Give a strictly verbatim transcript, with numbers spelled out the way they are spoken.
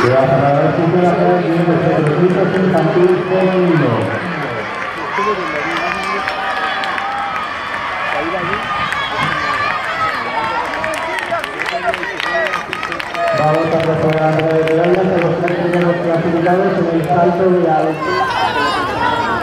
Que va a ganar el título de los equipos infantiles femeninos. Vamos a preparar a los tres primeros clasificados en el salto de alto.